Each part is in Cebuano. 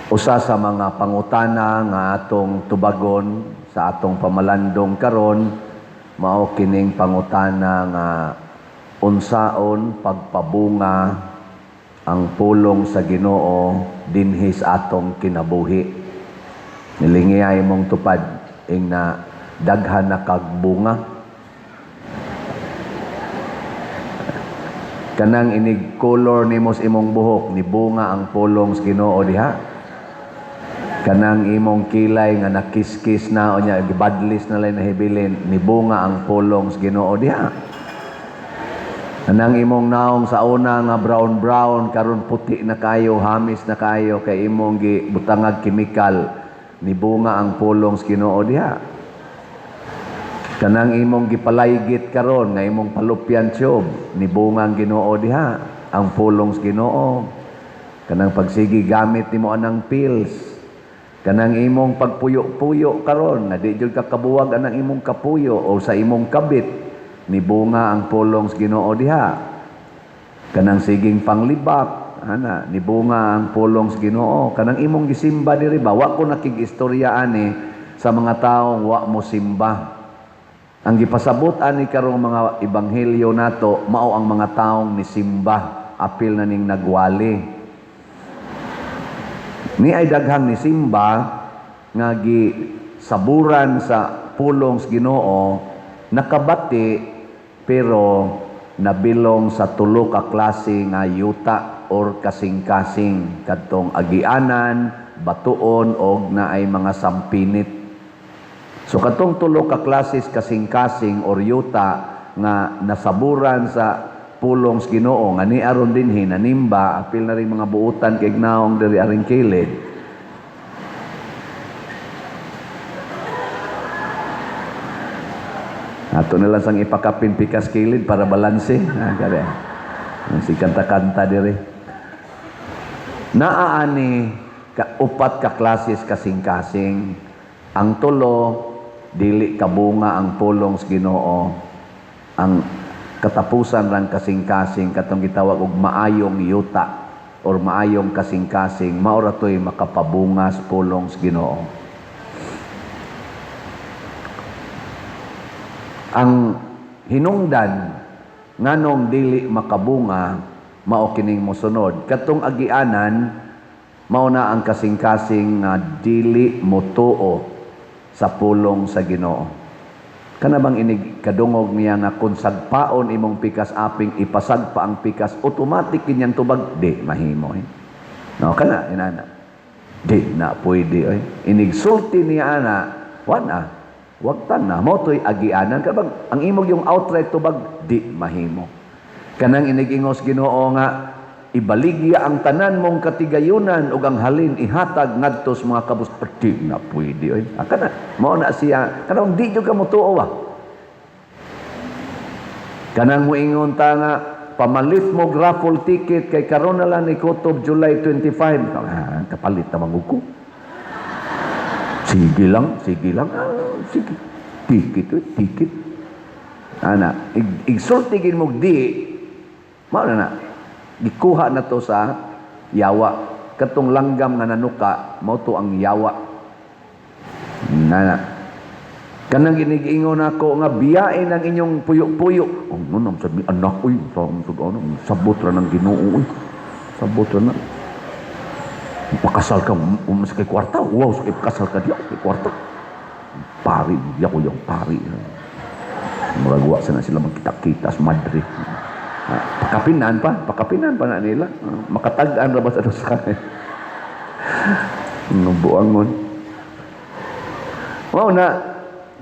Usa sa mga pangutana nga atong tubagon sa atong pamalandong karon mao kining pangutana nga unsaon pagpabunga ang pulong sa Ginoo dinhi sa atong kinabuhi. Nilingiya imong tupad ing na daghan na kag bunga. Kanang inig color nimo sa imong buhok, nibunga ang pulong sa Ginoo diha. Kanang imong kilay nga nakiskis na o nya gibadlis na lang nahibilin, nibunga ang pulong sa Ginoo diha. Kanang imong naong sa una nga brown brown karon puti na kayo, hamis na kayo kay imong gibutangag kemikal, nibunga ang pulong sa Ginoo diha. Kanang imong gipalaygit karon nga imong fallopian tube, nibunga ang Ginoo diha, ang pulong sa Ginoo. Kanang pagsigi gamit nimo anang pills, kanang imong pagpuyo-puyo karon nga di jud ka kabuwag anang imong kapuyo o sa imong kabit, nibunga ang pulong sa Ginoo diha. Kanang siging panglibak, ana, nibunga ang pulong sa Ginoo. Kanang imong gisimba diri ba, wa ko nakig-istorya ani sa mga taong wa mo simba. Ang gipasabot ani karong mga ebanghelyo nato mao ang mga taong nisimba, apil na ning nagwali. Ni ay daghang nisimba nga gisaburan sa pulong sa Ginoo, nakabati pero nabilong sa tulo ka klase nga yuta or kasing-kasing, kadtong agianan, batuon og naay mga sampinit. So katong tulo ka klases kasing-kasing or yuta nga nasaburan sa pulong sa Ginoo nga ni aron dinhi nanimba, apil na ring mga buutan kay naong diri aring kilid. Ato na lang sang ipakapin pikas kilid para balanse. Ah, kare. Si kanta-kanta diri. Naaani ka, upat ka klases kasing-kasing. Ang tulo dili kabunga ang pulong sa Ginoo. Ang katapusan rang kasing-kasing katong gitawag og maayong yuta or maayong kasing-kasing, mao ra toy makapabunga sa pulong sa Ginoo. Ang hinungdan nganong dili makabunga mao kining mosunod. Katong agianan mao na ang kasing-kasing nga dili motuo sa pulong sa Ginoo. Kana bang inig kadungog niya nga kung sagpaon imong pikas aping ipasagpa ang pikas, automatic kinyang tubag, di mahimo eh. No, kana inana. Di na pwede oy. Inig sulti niya ana, wa na. Wag tan na mo toy agianan kana bang ang imong yung outright tubag di mahimo. Kanang inigingos Ginoo nga ibaligya ang tanan mong katigayunan ug ang halin ihatag ngadto sa mga kabus, di na pwede oy. Ah, kana mao na siya kanang di jud ka motuo ba. Kanang moingon ta nga pamalit mo raffle ticket kay karon na lang ni kutob July 25. Ah, kapalit na man ko. Sige lang, sige lang. Ah, sige. Ticket, oy, ticket. Ana, igsulti gin mo di mao na na. Gikuha na to sa yawa. Katong langgam nga nanuka, mao to ang yawa. Nana. Kanang ginigiingon nako nga biyain ang inyong puyo-puyo. Oh, nunam sad mi anak oy, sa ano, sabot ra ng Ginoo oy. Sabot ra na. Pakasal ka sa kay kwarta. Wow, sa kay pakasal ka diya, kay kwarta. Pari, diya ko yung pari. Murag wa sana sila magkita-kita sa madre. Ah, pakapinan pa na nila. Ah, makatag-an ra ba sa dos ka? Buangon. Wow na,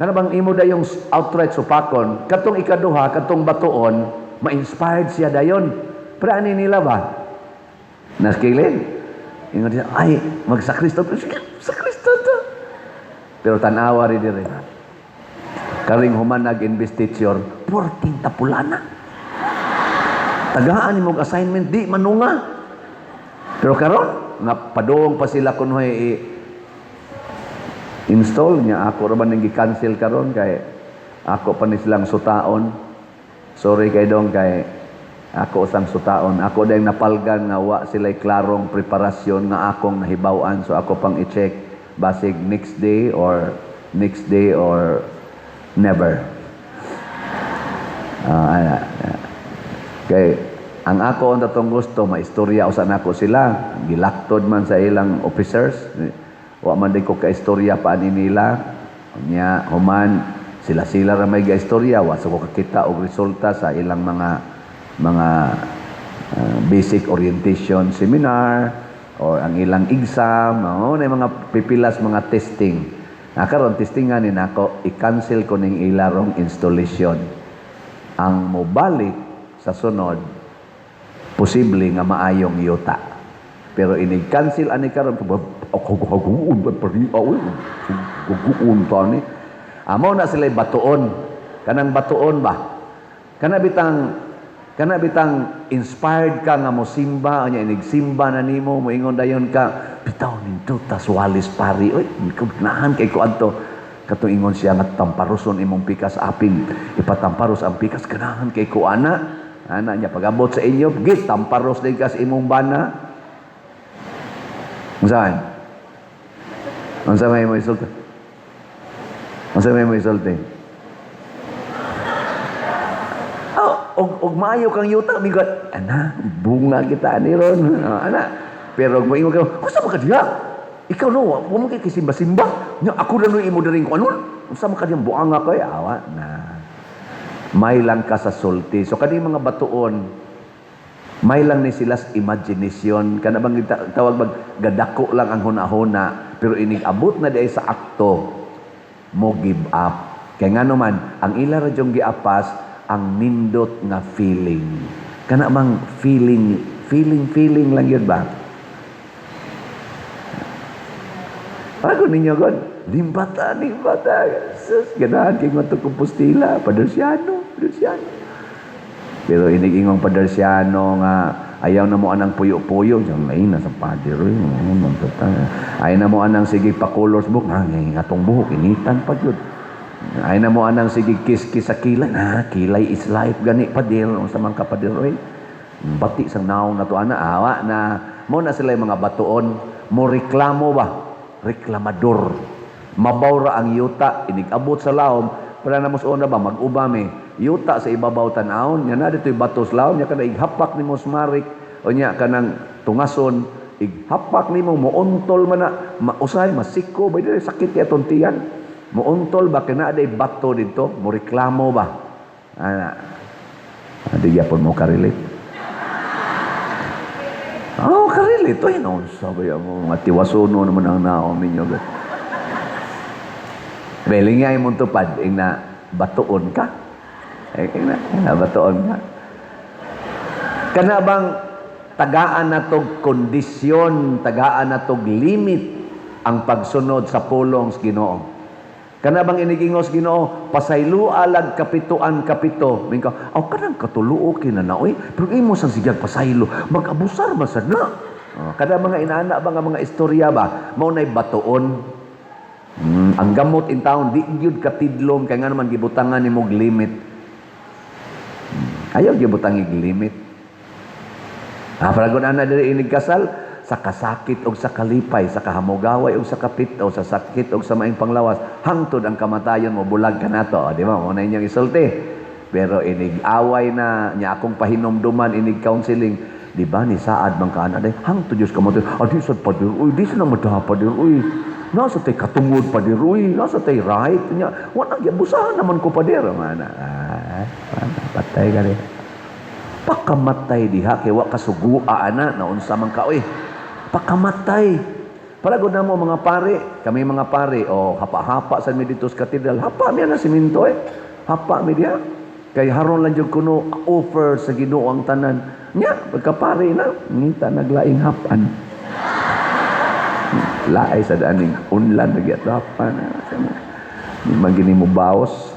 kana bang imo dayong outright supakon, katong ikaduha, katong batuon, ma-inspired siya dayon. Pero ani nila ba? Naskilin. Ingon siya, ay, magsakristo. Sige, sakristo to. Pero tanawa rin dire. Karing human nag-investiture, porting tapulana. Tagaan mo assignment, di manunga. Pero karon nga padung pa sila kunoy install niya, ako ra ba ning gi-cancel karon kay ako pa ni silang sutaon. Sorry kay dong kay Ako usang sutaon. Ako dayong napalgan nga wa sila'y klarong preparasyon nga akong nahibaw-an. So ako pang i-check basig next day or next day or never. Ah, kay ang ako ang tatong gusto maistorya usa nako sila, gilaktod man sa ilang officers. Wa man di ko kaistorya pa ani nila. Nya human sila sila ra may gaistorya, wa sa ko kakita og resulta sa ilang mga basic orientation seminar or ang ilang exam, mao na mga pipilas mga testing. Na karon testingan ni nako, i-cancel ko ning ilarong installation. Ang mobalik sa sunod, posible nga maayong yuta. Pero inig cancel ani karon, ako pari guguon ta ni. Amo na sila batuon. Kanang batuon ba? Kana bitang inspired ka nga mosimba, anya inig simba na nimo, moingon dayon ka, "Bitaw nindot tas walis, pari oy, nahan kay ko adto." Katong ingon siya nga tamparoson imong pikas, aping ipatamparos ang pikas, ganahan kay ko ana. Ana niya pag-abot sa inyo, git tamparos din ka sa imong bana. Unsa? Unsa may mo isulti? Unsa may mo isulti? Oh, og maayo kang yuta, migot, ana, bunga kita ani ron. Oh, ana. Pero og moingon ka, "Unsa man ka diha? Ikaw no, wa mo kay kisimba-simba. Nya ako na no imo diring ko anon. Unsa man ka diyang buanga kay awa na." May lang ka sa sulti. So kani mga batuon, may lang ni sila sa imagination. Kana bang tawag bag gadako lang ang hunahuna, pero inig abot na di sa akto, mo give up. Kay ngano man, ang ila ra jung giapas ang nindot nga feeling. Kana bang feeling, feeling, feeling lang yun ba? Bago ninyo god, limbata, limbata. Sus, ganahan kay nga Compostela, Padersiano, Padersiano. Pero inig-ingong Padersiano nga ayaw na mo anang puyo-puyo, diyan lain na sa pader oy, ayaw na mo anang sige pa colors book, nga atong buhok initan pa gyud. Ayaw na mo anang sige kiss-kiss sa kilay, na kilay is life gani pader, unsa man ka pader oy. Bati sang naong nato ana, awa na mo na sila yung mga batuon, mo reklamo ba? Reklamador. Mabaw ra ang yuta, inig-abot sa laom, para na mos una ba mag-uba mi. Yuta sa ibabaw tan-awon, nya na dito'y bato sa laom, nya kana ighapak nimo smarik, o nya kanang tungason, ighapak nimo moontol man na, mausay masiko ba dili sakit kay atong tiyan. Moontol ba kay naa day bato didto, mo reklamo ba? Ana. Di gyapon mo ka-relate. Oh, ka-relate. Oy, noon sabi mo, mga tiwasono naman ang naom ninyo. Beling nga imong tupad, ing na batuon ka. Ing na batuon ka. Kana bang tagaan na tog kondisyon, tagaan na tog limit ang pagsunod sa pulong sa Ginoo? Kana bang inigingos Ginoo, pasaylo alag kapituan kapito. Mingka, aw kanang katuluo kina na oy, pero imo sang sigag pasaylo, mag-abusar ba sad na? Oh, kada mga inaana ba nga mga istorya ba, mao nay batuon. Ang gamot in town di gyud katidlom kay nga naman gibutangan nimo og limit. Ayaw gibutang og limit. Ah, paragon ana diri inig kasal sa kasakit og sa kalipay, sa kahamugaway og sa kapit-o, sa sakit og sa maing panglawas, hangtod ang kamatayon mo bulag ka nato, di ba? Mo na inyong isulti. Pero inig away na nya akong pahinumduman inig counseling, di ba ni saad man ka ana day hangtod Dios kamatayon. Ah, di sad pader, uy, di sad na madaha pader, uy. Nasa tay katungod pader, uy, nasa tay right nya. Wa na giabusahan naman ko pader, mana. Ah, mana, patay ka rin. Pakamatay diha kay wa kasugua ana naunsa man ka oy. Pakamatay. Palagod na mo mga pare, kami mga pare, o hapa-hapa sa mi dito sa katedral, hapa mi na simento eh. Hapa mi diha. Kay haron lang jud kuno offer sa Ginoo ang tanan. Nya, pagkapare na, ngita naglaing hapan. Laay sa daning unlan nagyat hapan. Di man gini mo baos.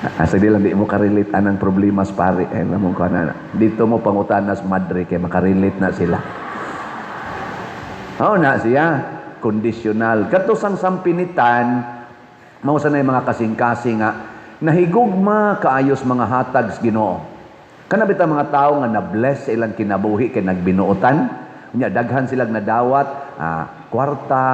Asa di lang di mo ka-relate anang problema sa pare. Eh, alam mo ka na. Dito mo pangutanas madre kay makarelate na sila. Oo na siya. Conditional. Kato sang sampinitan, mao sa na yung mga kasing-kasing nga, Nahigugma kaayos mga hatag sa Ginoo. Kana bitaw mga tawo nga na-bless sa ilang kinabuhi kay nagbinuotan, unya daghan silang nadawat, kwarta,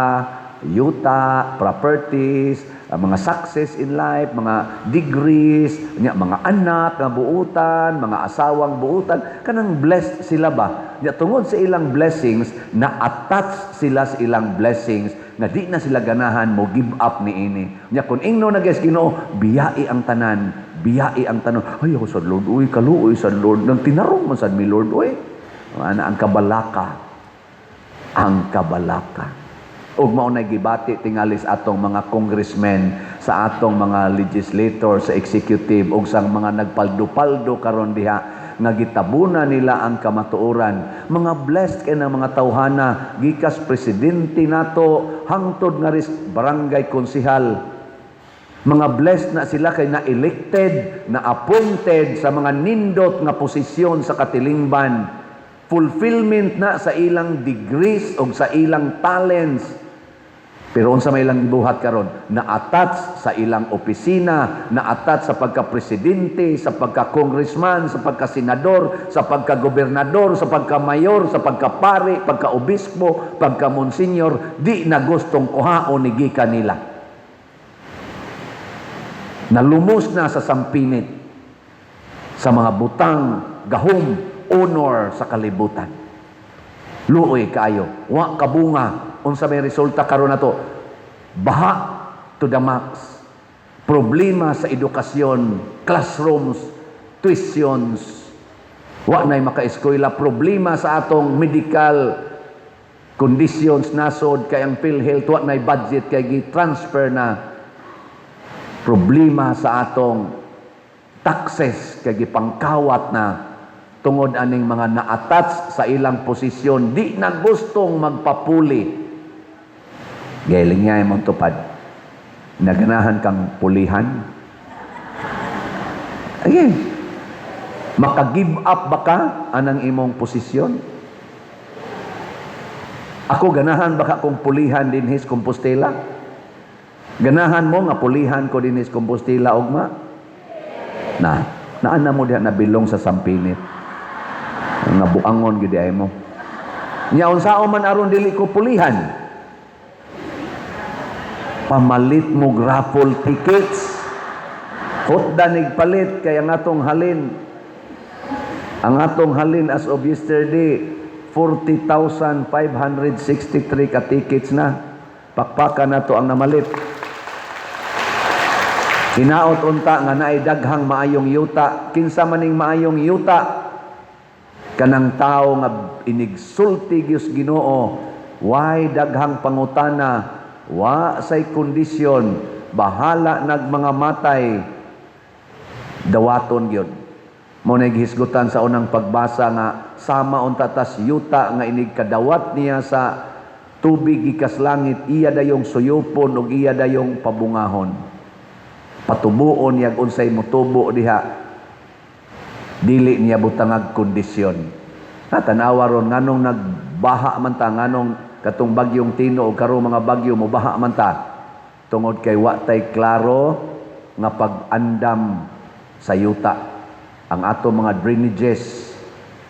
yuta, properties, mga success in life, mga degrees, unya mga anak nga buutan, mga asawang buutan, kanang blessed sila ba? Nya tungod sa ilang blessings, na-attach sila sa ilang blessings nga di na sila ganahan mo give up niini. Nya kung ingno na guys Ginoo, biyai ang tanan, biyai ang tanan. Ay, ako sa Lord, uy, kaluoy sa Lord. Nang tinarong man sad mi, Lord, uy. Ana ang kabalaka. Ang kabalaka. Ug mao na gibati tingali sa atong mga congressmen, sa atong mga legislator, sa executive ug sa mga nagpaldo-paldo karon diha nga gitabuna nila ang kamatuoran. Mga blessed kay ng mga tawhana gikas presidente nato hangtod nga ris barangay konsehal. Mga blessed na sila kay na-elected, na appointed sa mga nindot nga posisyon sa katilingban. Fulfillment na sa ilang degrees o sa ilang talents. Pero unsa may ilang gibuhat karon? Na-attach sa ilang opisina, na-attach sa pagka-presidente, sa pagka-congressman, sa pagka-senador, sa pagka-gobernador, sa pagka-mayor, sa pagka-pari, pagka-obispo, pagka-monsenyor, di na gustong kuhaon ni gikan nila. Nalumos na sa sampinit sa mga butang, gahom, honor sa kalibutan. Luoy kaayo, wa kabunga. Unsa may resulta karon nato? Baha to the max. Problema sa edukasyon, classrooms, tuitions. Wa na'y makaeskwela. Problema sa atong medical conditions, nasod kay ang PhilHealth wa na'y budget kay gi-transfer na. Problema sa atong taxes kay gipangkawat na tungod aning mga na-attach sa ilang posisyon, di na gustong magpapuli. Galing nga imong tupad, naganahan kang pulihan. Again, maka-give up ba ka anang imong posisyon? Ako, ganahan ba ka kung pulihan dinhis Compostela? Ganahan mo nga pulihan ko dinhis Compostela ugma? Na, naana mo diha nabilong sa sampinit. Nga buangon gid ay mo. Nya unsaon man aron dili ko pulihan? Pamalit mo raffle tickets. Hutda nig palit kay ang atong halin as of yesterday, 40,563 ka tickets na. Pakpakan nato ang namalit. Hinaot unta nga naay daghang maayong yuta. Kinsa maning maayong yuta? Kanang tao nga inigsulti gyud Ginoo, way daghang pangutana, wa say kondisyon, bahala nag mga matay, dawaton gyud. Mo na gihisgutan sa unang pagbasa nga sama unta tas yuta nga inig kadawat niya sa tubig gikas langit, iya dayong suyupon ug iya dayong pabungahon. Patubuon niya unsay motubo diha. Dili niya butangag kondisyon. Natanawa ron nganong nagbaha man ta, nganong katong bagyong Tino o karong mga bagyo mobaha man ta, tungod kay wa tay klaro nga pag-andam sa yuta. Ang ato mga drainages,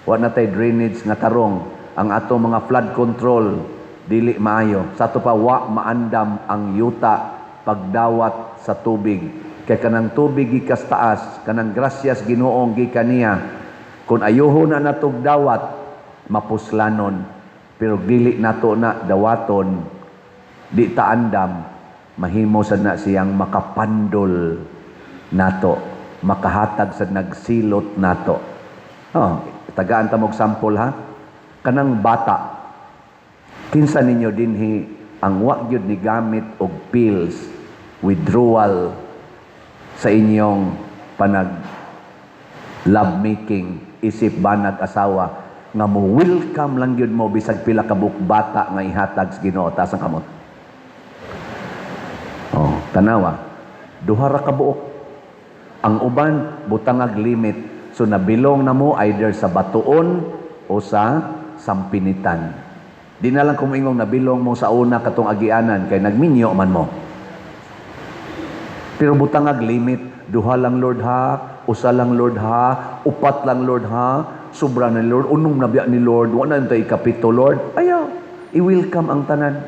wa na tay drainage nga tarong. Ang ato mga flood control dili maayo. Sa ato pa, wa maandam ang yuta pagdawat sa tubig. Kay kanang tubig gikas taas, kanang grasyas Ginoong gikan niya. Kung ayuho na natog dawat, mapuslanon. Pero dili nato na dawaton, di ta andam, mahimo sad na siyang makapandol nato, makahatag sa nagsilot nato. Oh, tagaan ta mo sample ha. Kanang bata, kinsa ninyo dinhi ang wa gyud ni gamit og pills, withdrawal sa inyong panag love making isip banag asawa nga mo welcome lang gyud mo bisag pila ka buok bata nga ihatag sa Ginoo? Taas ang kamot. Oh, tanawa, duha ra ka buok. Ang uban butangag limit, so nabilong na mo either sa batuon o sa sampinitan. Di na lang kung ingong nabilong mo sa una katong agianan kay nagminyo man mo. Pero butangag limit. Duha lang, Lord, ha, usa lang, Lord, ha, upat lang, Lord, ha, sobra na, Lord, unom na biya ni Lord, wa na tay ikapito, Lord. Ayaw, i-welcome ang tanan.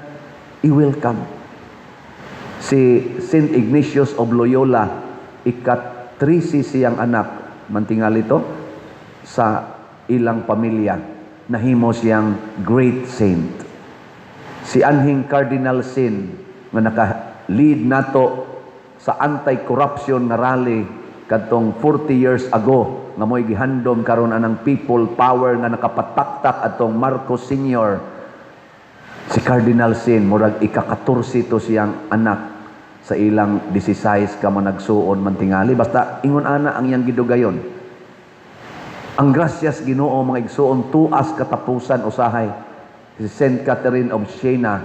I-welcome. Si Saint Ignatius of Loyola, ika-13 siyang anak, mantingali to, sa ilang pamilya, nahimo siyang great saint. Si anhing Cardinal Sin nga naka-lead nato sa anti-corruption nga rally kadtong 40 years ago, nga mo'y gihandom karon anang people power nga nakapataktak atong Marcos Sr. Si Cardinal Sin, murag ika-14 to siyang anak sa ilang 16 ka managsuon, mantingali. Basta ingon ana ang iyang gidugayon. Ang grasyas Ginoo, mga igsuon, tuas katapusan usahay. Si Saint Catherine of Siena,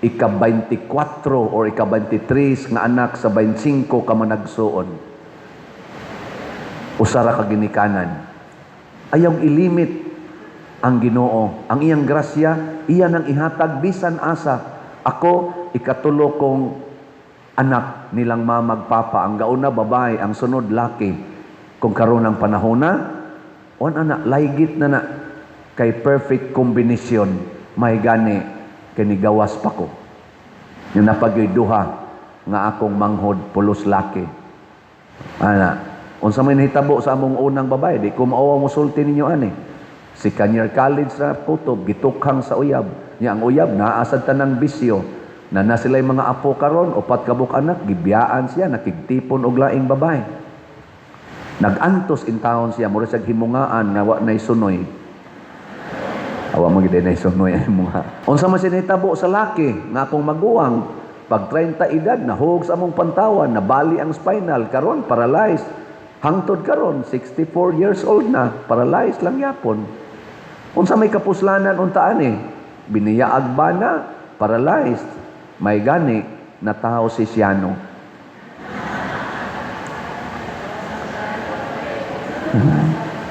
ika-24 or ika-23 nga anak sa 25 ka managsuon. Usa ra ka ginikanan. Ayaw ilimit ang Ginoo. Ang iyang grasya, iya nang ihatag bisan asa. Ako, ikatulo kong anak nilang mamag papa. Ang gauna babae, ang sunod laki. Kung karon ang panahon na, on ana, laygit na na kay perfect combination, may gani kini gawas pa ko. Yung napagyoy duha nga akong manghod pulos laki. Ana, unsa may nahitabo sa among unang babae, di ko maawa mosulti ninyo ani. Second year college na kutob, gitukhang sa uyab. Nya ang uyab naa sad tanang bisyo. Na na sila'y mga apo karon, upat ka buok anak, gibiyaan siya, nakigtipon og laing babae. Nag-antos in taon siya, mura siyang himungaan nga wa nay sunoy. Awa mo gid nay sunoy ang himunga. Unsa man siya nahitabo sa laki nga akong maguwang, pag 30 edad nahug sa among pantawan, nabali ang spinal, karon paralyzed. Hangtod karon 64 years old na, paralyzed lang yapon. Unsa may kapuslanan untaan eh? Biniyaag ba na? Paralyzed. May gani na tao si Siano.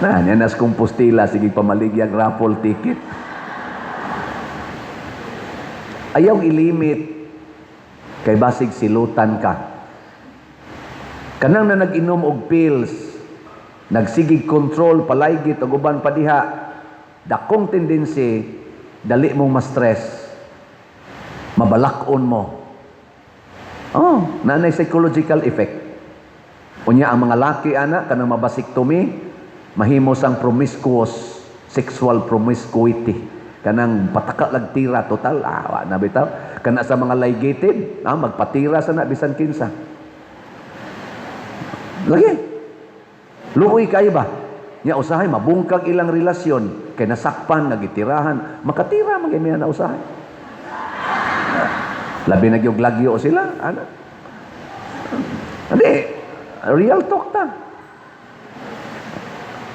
Na, yan as Compostela, sige pamaligyag raffle ticket. Ayaw ilimit kay basig silutan ka. Kanang na nag-inom og pills, nagsigig control, palaygit og uban pa diha, dakong tendency dali mong ma-stress, mabalakon mo. Oh, nanay psychological effect. Unya ang mga laki ana kanang mabasiktomi, mahimo sang promiscuous, sexual promiscuity. Kanang pataka lag tira total, wa na bitaw. Kana sa mga ligated, magpatira sa na bisan kinsa. Lagi. Luoy kayo ba? Nya usahay mabungkag ilang relasyon kay nasakpan nga gitirahan, makatira man gyud na usahay. Labi na gyud lagyo sila, ana. Adi, real talk ta.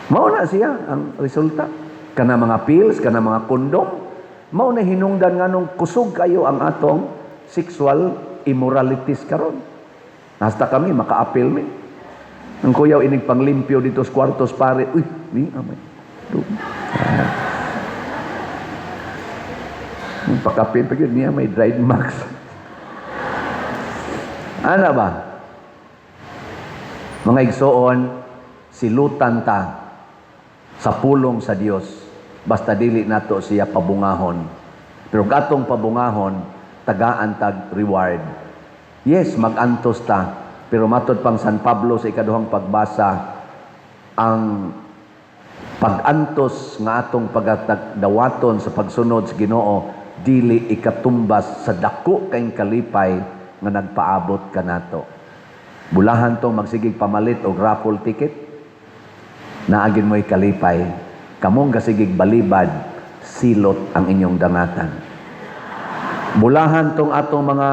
Mao na siya ang resulta. Kana mga pills, kana mga kondom, mao na hinungdan nganong kusog kayo ang atong sexual immoralities karon. Hasta kami maka-appeal mi. Ang kuyaw inig panglimpyo dito sa kwartos pare. Uy, ni amay. Ang pakapil pa yun niya may dried max. Ana ba? Mga igsoon, silutan ta sa pulong sa Dios basta dili nato siya pabungahon. Pero gatong pabungahon, tagaan tag reward. Yes, magantos ta. Pero matod pang San Pablo sa ikaduhang pagbasa, ang pag-antos nga atong pagdawaton sa pagsunod sa Ginoo dili ikatumbas sa dako kayong kalipay nga nagpaabot kanato. Bulahan tong magsigig pamalit og raffle ticket, naagin mo'y kalipay. Kamong gasigig balibad, silot ang inyong dangatan. Bulahan tong atong mga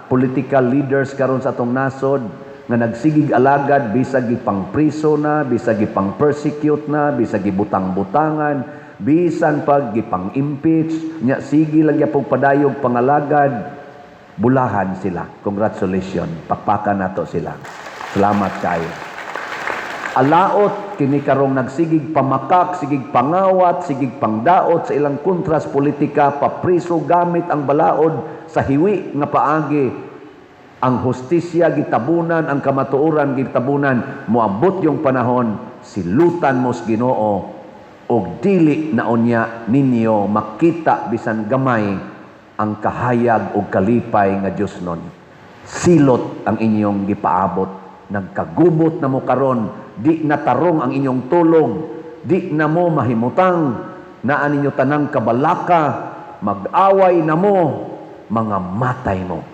political leaders karon sa atong nasod nga nagsigig alagad bisag gipang priso na, bisag gipang persecute na, bisag gibutang-butangan, bisan pag gipang-impeach, nya sige lang gyapong padayog pangalagad, bulahan sila. Congratulations. Pakpakan nato sila. Salamat kayo. Alaot kini karong nagsigig pamakak, sigig pangawat, sigig pangdaot sa ilang kontras politika, papriso gamit ang balaod sa hiwi nga paagi. Ang hustisya gitabunan, ang kamatuoran gitabunan, moabot yung panahon, silutan mo sa Ginoo og dili na unya ninyo makita bisan gamay ang kahayag og kalipay nga Dios nun. Silot ang inyong gipaabot. Nagkagubot na mo karon, di na tarong ang inyong tulog, di na mo mahimutang, naa ninyo tanang kabalaka, mag-away na mo, mga matay mo.